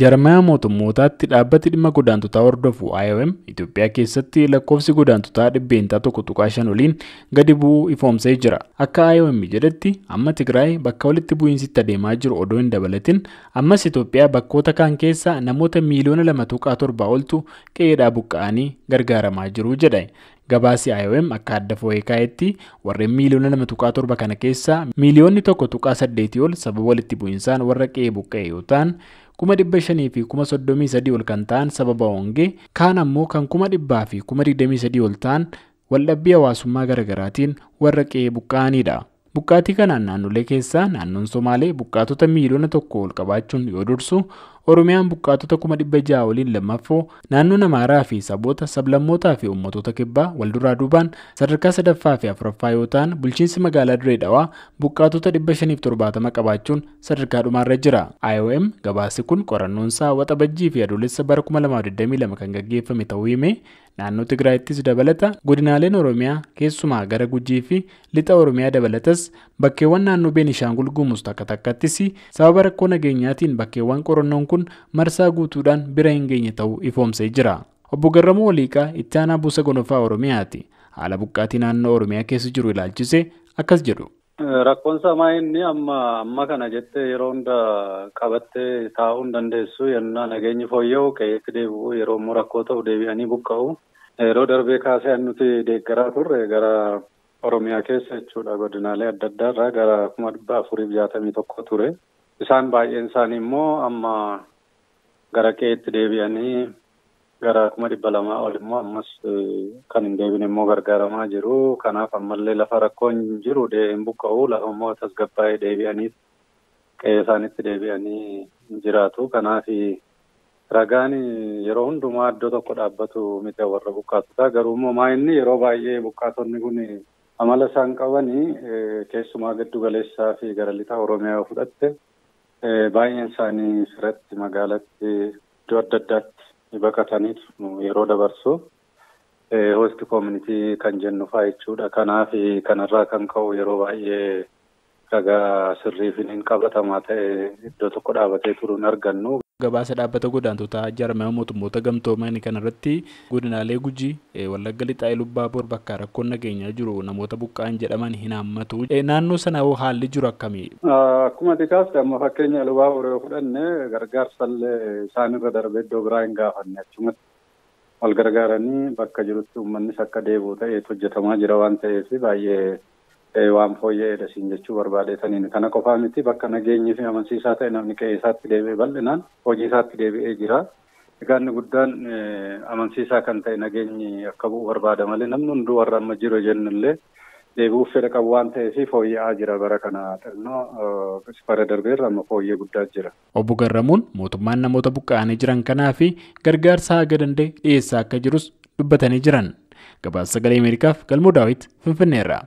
Jarmaya mootummootaatti dhaabbati dhimma godaantotaa hordofu IOM Itoophiyaa keessatti lakkoofsi godaantotaa 1.5% oliin gadi bu'uu ifoomsee jira. Akka IOM jedhetti amma Tigraay bakka walitti bu'iinsi itti adeemaa jiru odoo hin dabalatin ammas Itoophiyaa bakkoota kaan keessa namoota miiliyoona 2.7 oltu qe'eedhaa buqqa'anii gargaaramaa jiru jedha. Gabaasi IOM akka adda foo'ee kaa'etti warreen miiliyoona 2.7 kana keessaa miiliyoonni 1.8 ol sababa walitti bu'iinsaan warra qe'ee buqqa'e yoo ta'an 533,000 ol kan ta'an sababa hongee kaan ammoo kan 123,000 ol ta'an waldhabbii hawaasummaa garaagaraatiin warra qe'ee buqqa'anidha. Buqqaatii kanaan naannolee keessaa naannoon Somaalee buqqaatota miiliyoona 1 ol qabaachuun yoo dursu Oromiyaan buqqaatota 600,000 oliin lammaffoo naannoon Amaaraa fi saboota sablammootaa fi uummattoota kibbaa walduraa duubaan sadarkaa 3ffaa fi 4ffaa yoo ta'an bulchiinsi magaalaa Dirree Dhawaa buqqaatota 570 qabaachuun sadarkaa dhumaarra jira. IOM gabaasi kun qorannoon isaa Waxabajjii fi Adoolessa bara 2022 kan gaggeeffame ta'uu hime naannoo Tigraayittis dabalata godinaaleen Oromiyaa keessumaa gara Gujii fi Lixa Oromiyaa dabalatas bakkeewwan naannoo Beenishaangul Gumuz takka takkattis sababa rakkoo nageenyaatiin bakkeewwan qorannoon kun marsaa guutuudhaan bira hin geenye ta'uu ifoomsee jira. Obbo Garramuu Waliiqaa itti aanaa buusa gonofaa Oromiyaati. Haala buqqaatii naannoo Oromiyaa keessa jiru ilaalchise akkas jedhu. Rakkoon samaa inni amma kana jettee yeroo hunda qabattee taa'uu hin dandeessu. Yennaa nageenyi fooyya'u qe'eetti deebi'u yeroo immoo rakkoo ta'u deebi'anii buqqa'u. Yeroo darbee kaasee nuti deeggaraa turre gara Oromiyaa keessa jechuudha godinaalee adda addaa irraa gara 461 ture. Isaan baay'een isaanii immoo amma gara qe'eetti deebi'anii gara 200,000 ol immoo ammas kan hin deebine immoo gargaaramaa jiru. Kanaaf ammallee lafa rakkoon jiru hin buqqa'u lafa immoo tasgabbaa'ee deebi'anii qe'ee isaanitti deebi'anii jiraatu. Kanaaf ragaan yeroo hundumaa iddoo tokko dhaabbatu miti warra buqqaatotaa. Garuu immoo maa'inni yeroo baay'ee buqqaatonni kun amala isaan qabanii keessumaa giddu galeessaa fi gara lixa Oromiyaa yoo fudhatte baay'een isaanii firatti magaalatti iddoo adda addaatti baqataniitu yeroo dabarsu. Host community kan jennu fa'aa jechuudha. Kanaaf kanarraa kan ka'u yeroo baay'ee ragaa sirriif hin qabatamaa ta'e iddoo tokko dhaabatee turuun argannu. Gabaasa dhaabbata godaantotaa jaarmaya mootummoota gamtoomanii kanarratti godinaalee Gujii, Wallagga Lixaa, Ilubbaabor bakka rakkoon nageenyaa jiru namoota buqqa'an jedhaman hin hammatu. Naannoo sana hoo haalli jiru akkamii? Akkuma xiqqaas amma fakkeenya Ilubbaabor yoo fudhanne gargaarsallee isaanirra darbee iddoo biraa hin gaafanne achumatti wal gargaaranii bakka jirutti uummannis akka deebi'u ta'eetu hojjetamaa jira waan ta'eef baay'ee waan fooyya'eedha siin jechuu barbaadetaniin. Kana qofaa miti bakka nageenyi fi amansiisaa ta'e namni qe'ee isaatti deebi'ee bal'inaan hojii isaatti deebi'ee jira. Egaa inni guddaan amansiisaa kan ta'e nageenyi akka bu'u barbaada malee namni hunduu warra amma jiru jennullee deebi'uuf fedha qabu waan ta'eef fooyya'aa jira bara kana xinnoo bara darbeerra amma fooyyee guddaa jira. Obbo Garramuun mootummaan namoota buqqa'anii jiran kanaa fi gargaarsa haga danda'e dhiyeessaa akka jirus dubbatanii jiran. Gabaasa Sagalee Ameerikaaf Galmoo Daawit Finfinneerraa.